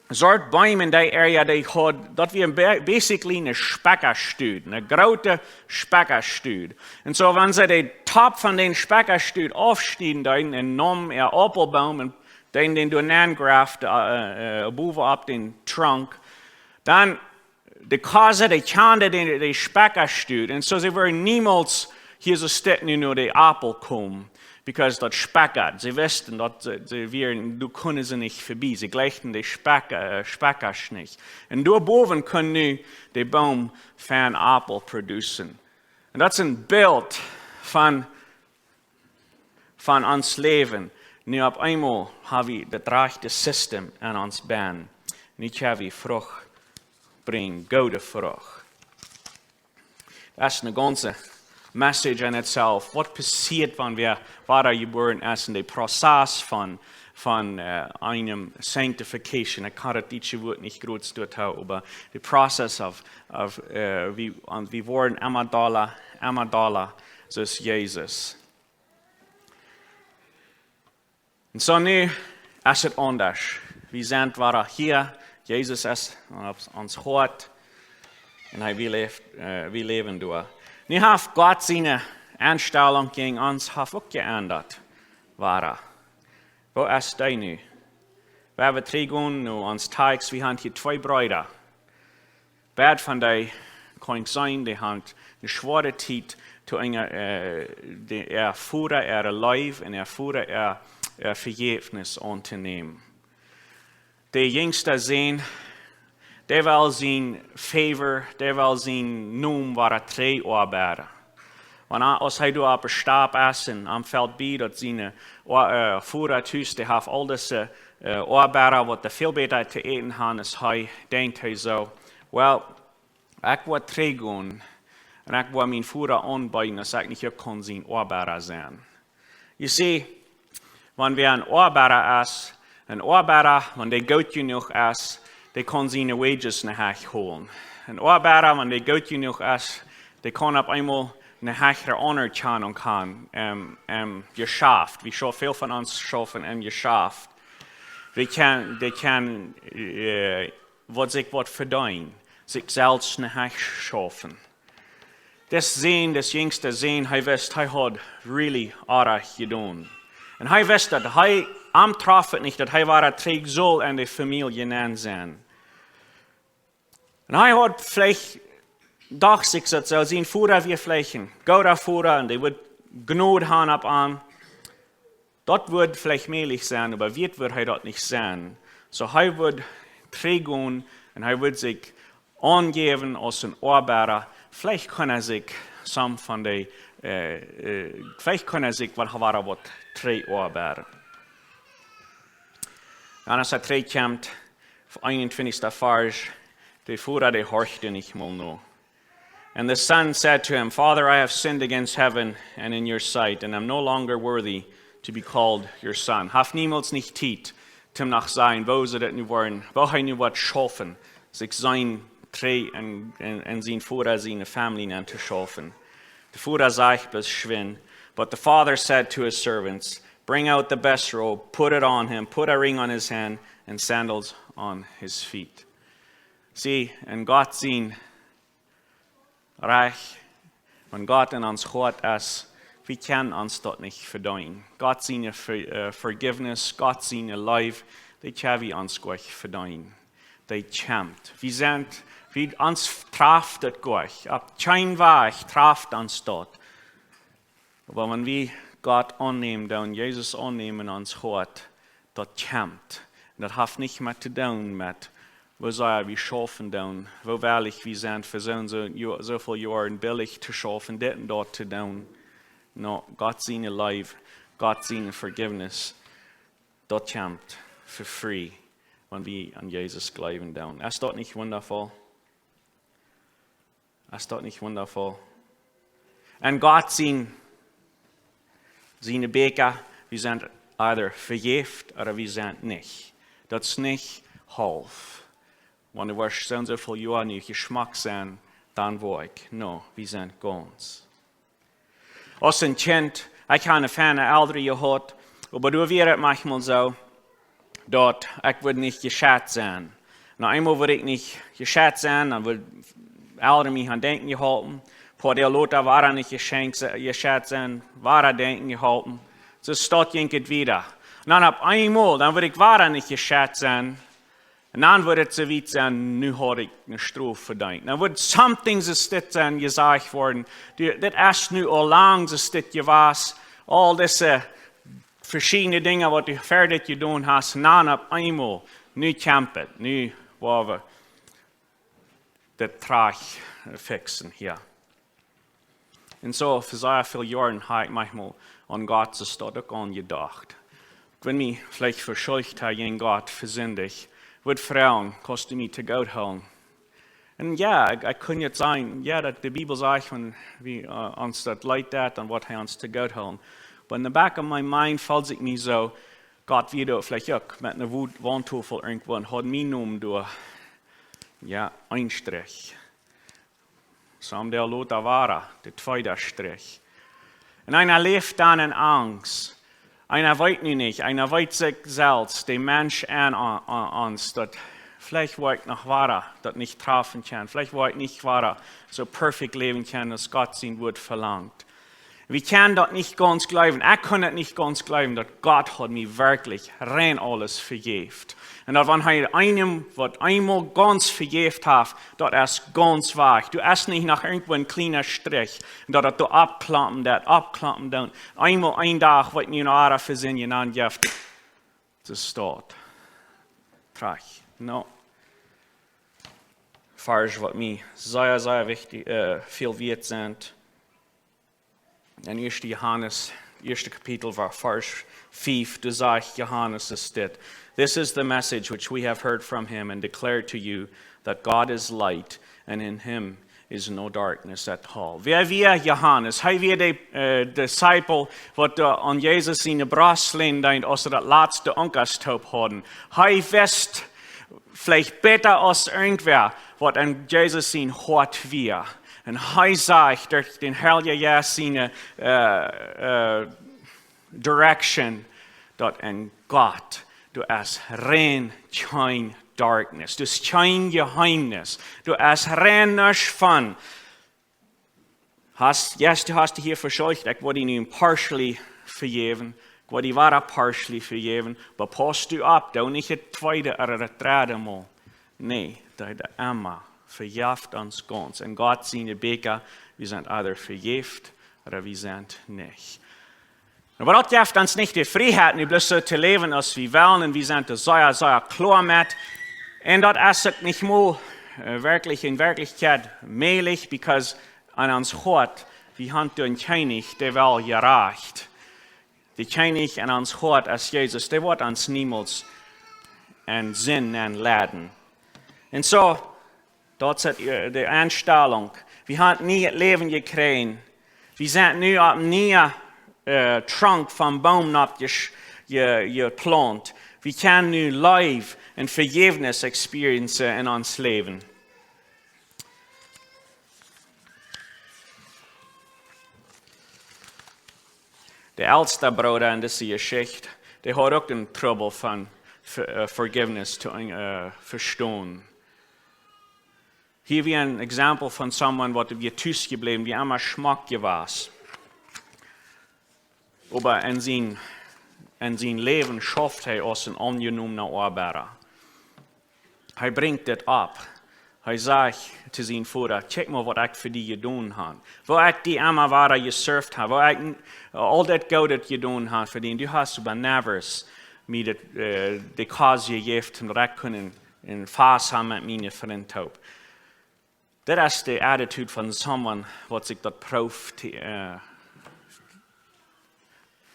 Sort Boom en dee area, dee haud, daut wia ba-, basically eene Spekjastud, eene groote Spekjastud. Un soo, wan see dän Top von dän Spekjastud aufschnieden deeden un neemen äa Aupelboom un deeden dän doa nengraften, äh, äh, bowen opp dän Trunk, dan de Kose, dee kjanden dän, dän Spekjastud. Un soo, see wudden niemols hia soo stekjen nu no dän Aupel komen, because daut spekjad. See wisten daut see, see wieren, doa kunnen see nich vebie. See jlikjten de Spekj-, äh, Spekjascht nich. Un doa bowen kunn nu de Boom fein Aupel producen. Un daut es een Bilt von, von ons Läwen. Nu opp eemol hab wie daut rajchte System aun ons benn. Nu kjenn wie Frucht brinjen, goode Frucht. Daut es eene gaunze message in itself. Waut passieet, wan wie wada jebuaren es en de Prozess von, von, äh, eene sanctification? Ekj kaun daut dietsche Wuat nich groot doatoo, oba de process of, of, äh, wie, un wie woaren emma dolla, emma dolla, soo aus Jesus. Un soo nu es et aundasch. Wie sent wada hia. Jesus es opp ons Hoat. Un hee, wie läft, äh, wie läwen doa. Nu haft Gott siene Enstalunk jäajen ons haft uk jeendat. Wada. Woo es dee nu? Wie haben trigj gonen no ons Tekjst, wie haben hia twee Breeda. Beid von dee kaun ekj seenen, dee haben eene schwoare Tiet to äa, äh, de, äa Voda äare Leew un äa Voda äa, äa Vejäfnis auntonämen. De jinjsta Sän, dee well sien favor, dee well sien Nomen wada trigj oabeiden. Wan hee, aus hee doa opp de Stap es un am felt bie daut sien, äh, Oa-, äh, Voda tus, dee haft aul dise, äh, Oabeida, waut dee väl bäta to äten haben aus hee, denkjt hee soo: "Well, ekj woa trigjgonen un ekj woa mien Voda aunbeeden, daut ekj nich uk kaun sien Oabeida sennen." You see, wan wäa een Oabeida es, een Oabeida, wan dee goot jenuach es, dee kaun siene wages no hach hoolen. Een Oabeida, wan dee goot jenuach es, dee kaun opp eemol eene hechre Anerkjanunk haben, em, em Jeschaft. Wie soo väl von ons schaufen em Jeschaft. Dee kaun, dee kaun, äh, waut sikj waut vedeenen, sikj selfst no hach schaufen. Dis Sän, dis jinjsta Sän, hee wist, hee haud really oajch jedonen. Un hee wist daut, hee, am trof et nich, daut hee wada trigj sull enne Famielje nenn sennen. Un hee haud veleicht, docht sikj daut soo, sien Voda wia veleicht een gooda Voda un dee wudd Jnod haben opp am. Daut wudd veleicht mäajlich sennen, oba wieet wudd hee daut nich sennen. Soo hee wudd trigjgonen un hee wudd sikj aunjäwen aus een Oabeida. Veleicht kunn hee sikj some von dee, äh, äh, veleicht kunn hee sikj waut, wada waut trigj oabeiden. Un aus hee trigj kjemt, eenuntwintichsta Varsch, de Voda, dee horcht nich mol no. And the son said to him, "Father, I have sinned against heaven and in your sight, and am no longer worthy to be called your son." Haft niemols nich Tiet, om no to seenen, woo see daut nu woaren, woo hee nu woat schaufen, sikj seenen trigj en, en, en sien Voda siene Famielje nenn to schaufen. De Voda sajcht bloos schwind: "But the father said to his servants, 'Bring out the best robe, put it on him, put a ring on his hand, and sandals on his feet.'" See, en Gott sien Rikj, wan Gott en ons Hoat es, wie kjennen ons daut nich vedeenen. Gott siene Ver-, äh, forgiveness, Gott siene Leew, dee kjenn wie ons goanich vedeenen. Dee kjemt. Wie sent, wie, ons traft et goanich. Opp kjeen Wajch traft ons daut. Oba wan wie Gott aunnämen, dan Jesus aunnämen en ons Hoat, daut kjemt. Un daut haft nich mea to doonen met, woo sea wie schaufen doonen, woo wellich wie sent fa soo un soo Jo-, soo väl Joaren billich to schaufen, dit un daut to doonen. No, Gott siene Leew, Gott siene forgiveness, daut kjemt for free, wan wie aun Jesus jleewen doonen. Es daut nich wundafoll? Es daut nich wundafoll? En Gott sien, siene Bieekja, wie sent either vejäft ooda wie sent nich. Daut es nich haulf. Wan du woascht soo un soo väl Joa nu jeschmock sennen, dan woa ekj. No, wie sent gaunz. Aus een Kjint, ekj hab eene feine Elren jehaut, oba doa wia et maunchmol soo, daut ekj wudd nich jescheit sennen. No eemol wudd ekj nich jescheit sennen, dan wudd Elren mie aun denkjen jeholpen. Poa Doag lota wia ekj nich jescheit se-, jescheit sennen, wia denkjen jeholpen. Soo daut jinkj et wieda. Un dan opp eemol, dan wudd ekj wada nich jescheit sennen. Un dan wudd et soo wiet sennen, nu haud ekj eene Strof vedeent. Dan wudd something soo dit sennen jesajcht worden, du, dit es nu aul lang soo dit jewast, aul dise veschiedne Dinja waut du ver dit jedonen hast, un dan opp eemol, nu kjemt et, nu woa wie dit trigj fixen hia. Un soo, fa sea väl Joaren hab ekj maunchmol aun Gott sien Stoot uk aunjedocht. Ekj wudd mie veleicht fa Schult jäajen Gott vesindicht, wudd froagen: "Kaust du mie to Gott hoolen?" Un jo, ekj, ekj kunn nu sajen, jo, daut de Bibel sajcht, wan wie, äh, ons daut leet deit, dan woat hee ons to Gott hoolen. But in the back of my mind feeld ekj mie soo, Gott wia doa veleicht uk met eene Wut-, Wauntofel irjentwua un haud mien Nomen doa. Jo, een Strich. Someday lota wada, de tweeda Strich. Un eena läft dan en Angst. Eena weet nu nich, eena weet sikj selfst, de Mensch en, en, en ons, daut veleicht woa ekj noch wada daut nich trafen kjennen, veleicht woa ekj nich wada soo perfekt läwen kjennen aus Gott sien Wort velangt. Wie kjennen daut nich gaunz jleewen. Ekj kunn et nich gaunz jleewen, daut Gott haud mie werkjlich rein aules vejäft. Un daut wan hee eenem waut eemol gaunz vejäft haft, daut es gaunz wajch. Doa es nich noch irjentwua een kjliena Strich. Un daut daut doa aufkloppen deit, aufkloppen deit. Eemol een Dach woat mie noch wada vesinjen, dan jeft de Stoot. Trigj. No. Varsch waut mie sea, sea wichtich, äh, väl wieet sent. En ieeschte Johanes, ieeschte Kapitel, Varsch fief, doa sajcht Johanes es dit: "This is the message which we have heard from him and declare to you, that God is light, and in him is no darkness at all." Wäa wia Johanes? Hee wia de äh, Disciple, waut doa aun Jesus siene Brost leenen deed, aus see daut latste Aunkastoop hauden. Hee wist veleicht bäta aus irjentwäa, waut en Jesus sien Hoat wia. Un hee sach derch dän Heiljen Jeist siene äh, äh, direction, daut en Gott, doa es rein kjeen darkness, doa es kjeen Jeheemnis, doa es rein nuscht von: "Hast, yes, du hast die hia veschuldicht, ekj woa die nu partially vejäwen, ekj woa die wada partially vejäwen, oba pauss du opp, doo nich daut tweede ooda daut dredde Mol." Nä, daut es emma: Vejeft ons gaunz. En Gott siene Bieekja, wie sent either vejäft ooda wie sent nich. Oba daut jeft ons nich de Frieheit, nu bloos soo to läwen aus wie wellen, un wie sent doa sea, sea kloa met. Un daut es uk nich mol äh, werkjlich, en Werkjlichkjeit mäajlich, because aun ons Hoat, wie haben doa een Kjennich, dee well jerajcht. De Kjennich aun ons Hoat es Jesus, dee woat ons niemols en Sind nenleiden. Un soo, daut es äh, de Enstalunk. Wie haben nie daut Läwen jekjräajen. Wie sent nu opp een nieen äh, Trunk vom Boom opp jes- je- jeplaunt. Wie kjennen nu Leew un Vejäwnis experiencen en ons Läwen. De elsta Brooda en dise Jeschicht, dee haud uk een Trubbel von ver- äh, forgiveness to äh, vestonen. Hia wia een Example von someone, waut wia tus jebläwen, wia emma schmock jewast. Oba en sien, en sien Läwen schauft hee aus een onjenomna Oabeida. Hee brinjt dit opp. Hee sajcht to sien Voda: "Kjikj mol, waut ekj fa die jedonen hab. Woo ekj die emma wada jeserft hab. Woo ekj n- aul daut Goodet jedonen hab fa die. Du hast oba nevers mie daut, äh, de Kaus jejäft, un daut ekj kunn en, en Fast haben met miene Frind toop." Daut es de attitude von someone, waut sikj daut prooft äh,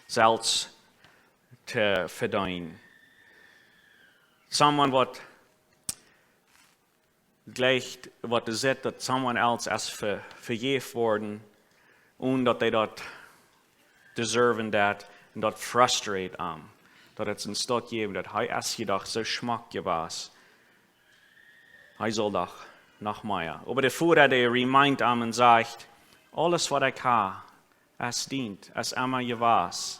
selfst to vedeenen. Someone, waut jleicht, waut doa sitt, daut someone else es ve- vejäft worden, un daut dee daut deserven deed, un daut frustrate am. Daut et een Stekj jäwen, daut hee es jedocht soo schmock jewast. Hee saul doch noch mea. Oba de Voda, dee remind am un sajcht: "Aules, waut ekj hab, es dient, es emma jewast."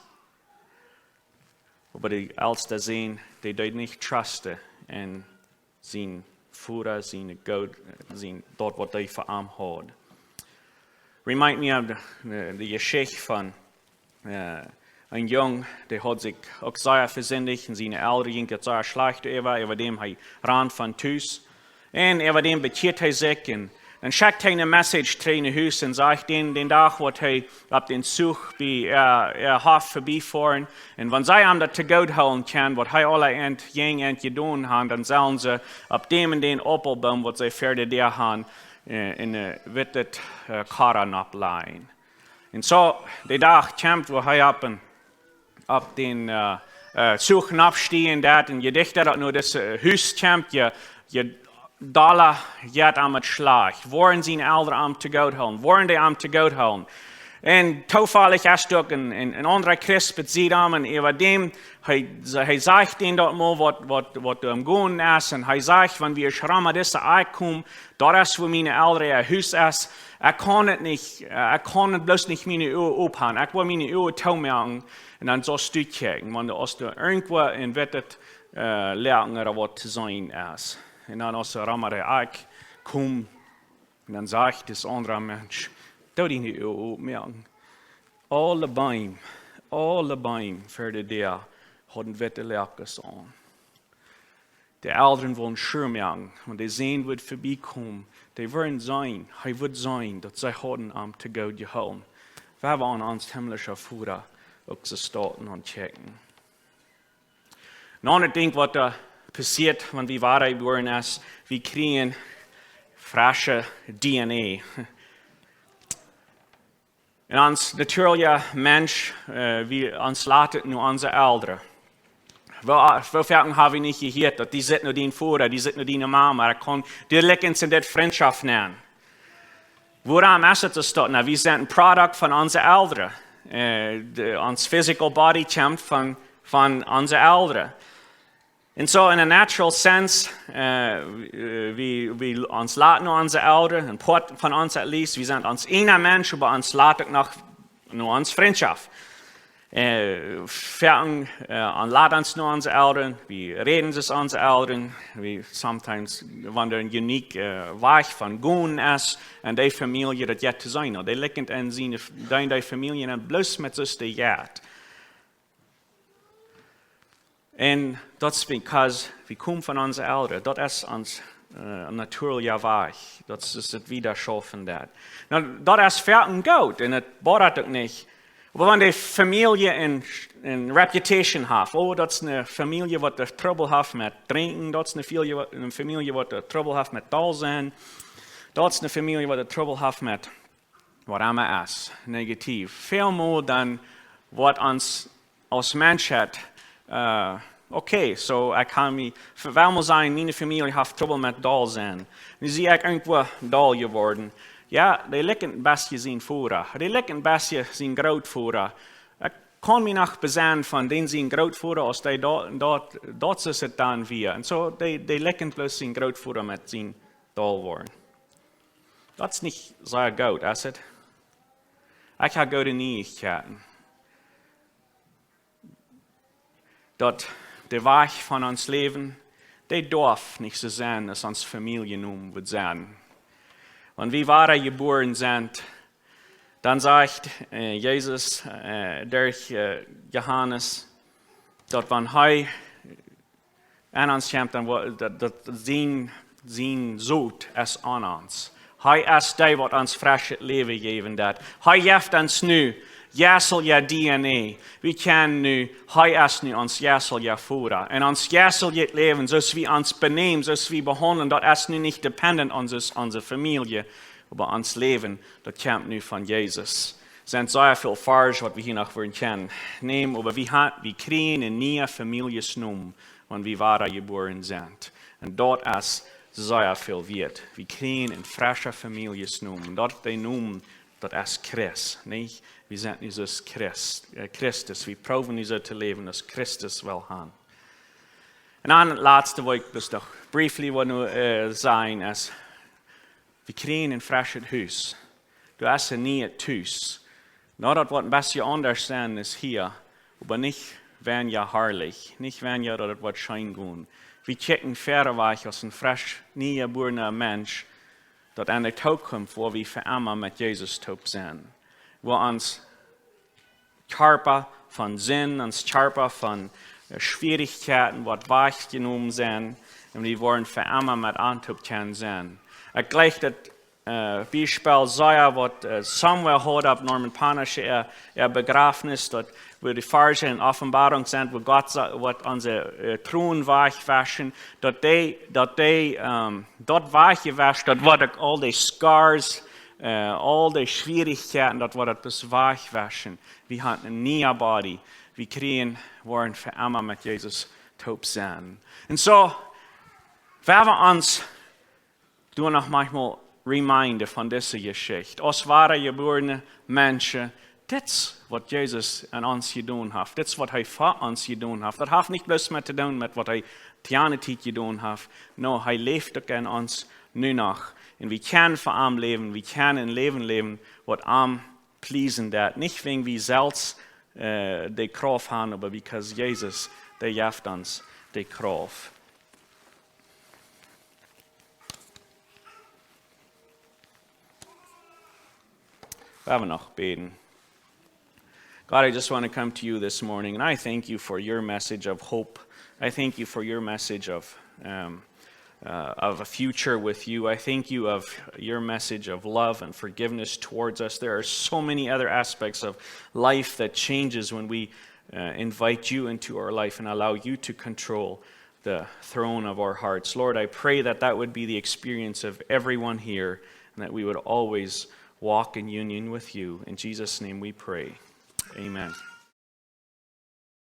Oba de elsta Sän, dee deed nich trusten en sien Voda, siene Goot, sien, daut, waut hee fa am haud. Remind me of de, de, de Jeschicht von äh, een Jung, dee haud sikj uk sea vesindicht, un siene Elren jinkj et sea schlajcht äwa, äwa däm hee rand von Tus. Un äwa däm bekjieet hee sikj, un dan schekjt hee ne message trigj no Hus un sajcht, dän, dän Dach woat hee opp dän Zuch bie äh, äa Hoff verbie foaren. Un wan see am daut to goot hoolen kjennen, waut hee aula ent, jäajen ent jedonen haft, dan sellen see opp däm un dän Aupelboom, waut see ver de Däa han, äh, en, äh, wittet äh, Koda nopp lajen. Un soo, de Dach kjemt, wua hee opp en, opp dän äh, äh, Zuch nopp stiejen deit, un je dichta daut no dit äh, Hus kjemt, je, je dolla jeit am et schlajcht. Woaren siene Elren am to goot hoolen? Woaren dee am to goot hoolen? Un toofällich es doa uk een, een, een aundra Christ bie am, un äwa däm, hee, hee sajcht dän daut mol, waut, waut, waut doa aum gonen es, un hee sajcht, wan wie aus Rama dise Akj komen, daut es, wua miene Elren äa Hus es, ekj kaun et nich, äh, ekj kaun et bloos nich miene Uagen ophan. Ekj well miene Uagen toomoaken, un dan saust du kjikjen, wan doa, aus doa irjentwua een wittet äh, Läajen ooda waut to seenen es. Un dan, aus de Rama de Akj kjeem, un dan sajcht dis aundra Mensch: "Doo diene Uagen opmoaken. Aule Beem, aule Beem ver de Däa hauden witte Läajes aun." De Elren wullen sure moaken, wan de Sän wudd verbiekomen, dee wudden seenen, hee wudd seenen, daut see hauden am to goot jehoolen. Wie woaren onsen himmlischen Voda uk soo stoakj aun kjikjen. Een aundret Dinkj, waut doa passieet, wan wie wada jebuaren es, wie kjrieen fresche D N A. En ons natuurlicha Mensch, äh, wie ons lat et no onse Elren. Woo, woo foaken hab wie nich jehieet, daut dee sitt no dän Voda, dee sitt no diene Mama, dee kaun, dee likjt ons en dit Frintschoft nenn. Wuarom es et daut? Na, wie sent een Product von onse Elren. Äh, de, ons physical body kjemt von, von onse Elren. En soo in a natural sense, äh, wie, wie ons lat no onse Elren, een Poat von ons at least, wie sent ons eena Mensch, oba ons lat uk noch no ons Frintschoft. Äh, foaken, äh, ons lat ons no onse Elren, wie räden soo aus onse Elren, wie sometimes wandlen unique, äh, Wajch von gonen es, en dee Famielje daut jeit to sennen. Dee likjt en siene, dee, dee Famielje en bloos met soo aus dee jeit. En daut es because wie komen von onse Elren. Daut es ons, äh, natuurlicha Wajch. Daut es, es et wieda schaufen daut. Na, daut es foaken goot en et bodat uk nich. Oba wan dee Famielje een, een reputation haft, oh, daut es eene Famielje waut doa Trubbel haft met drinkjen, daut es eene Famielje, eene Famielje waut doa Trubbel haft met doll sennen, daut es eene Famielje waut doa Trubbel haft met waut emma es, negativ. Väl mea dan waut ons aus Menschheit, äh, okay, soo, ekj kaun mie, fa, well wie sajen, miene Famielje haft Trubbel met doll sennen. Nu sie ekj irjentwoo doll jeworden. Jo, dee likjt een bät sien Voda. Dee likjt een bät sien Grootvoda. Ekj kaun mie noch besennen von dän sien Grootvoda, aus dee doa, doa, doa es et dan wia. En soo, dee, dee likjt bloos sien Grootvoda met sien doll woaren. Daut es nich soo goot, es et? Ekj hab goode Nieichkjeiten. Daut de Wajch von ons Läwen, dee darf nich soo sennen aus ons Famieljenome woat sennen. Wan wie wada jebuaren sent, dan sajcht, äh, Jesus, äh, derch, äh, Johanes, daut wan hee en ons kjemt, dan woat, daut, daut sien, sien Sot es aun ons. Hee es dee waut ons freschet Läwen jäwen deit. Hee jeft ons nu jeistliche D N A. Wie kjennen nu, hee es nu ons jeistlicha Voda. En ons jeistlichet Läwen, soo aus wie ons benämen, soo aus wie behaundlen, daut es nu nich dependent aun ons, onse Famielje, oba ons Läwen, daut kjemt nu von Jesus. Sent sea väl Varsch waut wie hia noch wudden kjennen nämen, oba wie ha-, wie kjrieen een niea Famieljenome, wan wie wada jebuaren sent. En daut es sea väl wieet. Wie kjrieen een frescha Famieljenome. Daut dee Nomen, daut es Christ, nich? Wie sent nu soo aus Christ, äh, Christus. Wie proowen nu soo to läwen aus Christus well han. En dan daut latste, waut ekj bloos noch briefly well nu, äh, sajen, es, wie kjrieen een freschet Hus. Daut es een nieet Hus. Na, daut woat een bät aundasch sennen aus hia, oba nich weinja harlich, nich weinja daut et woat scheen gonen. Wie kjikjen wieda wajch aus een fresch, nie jebuarna Mensch, daut en de Tookunft, wua wie fa emma met Jesus toop sent. Wua ons Kjarpa von Sind, ons Kjarpa von, äh, Schwierichkjeiten, waut wajchjenomen sent, un wie woaren fa emma met am toop kjennen sennen. Ekj jleich daut, äh, Biespel sea waut, äh, Samuel haud opp Norman Panisch äa, äa Bejrafnis, daut wua de Varsch en Openboarunk sent, wua Gott sa-, waut onse, äh, Tronen wajchwauschen, daut dee, daut dee, ähm, daut wajchjewauschen, daut woat uk aul dee Scars, äh, aul dee Schwierichkjeiten, daut woat daut bloos wajchwauschen. Wie haben een niea Body. Wie kjrieen, woaren fa emma met Jesus toop sennen. Un soo, wan wie ons doonen noch maunchmol reminden von dise Jeschicht. Aus wada jebuarne Menschen, dit es waut Jesus aun ons jedonen haft. Dit es waut hee fa ons jedonen haft. Daut haft nich bloos met to doonen met waut hee Eternität jedonen haft. No, hee läft uk en ons nu noch. Un wie kjennen fa am läwen, wie kjennen een Läwen läwen, waut am pleasen deit. Nich wäajen wie selfst, äh, de Krauft haben, oba because Jesus, dee jeft ons de Krauft. Lot ons noch bäden. God, I just want to come to you this morning, and I thank you for your message of hope. I thank you for your message of, um, uh, of a future with you. I thank you of your message of love and forgiveness towards us. There are so many other aspects of life that changes when we, uh, invite you into our life and allow you to control the throne of our hearts. Lord, I pray that that would be the experience of everyone here, and that we would always walk in union with you. In Jesus' name we pray. Amen.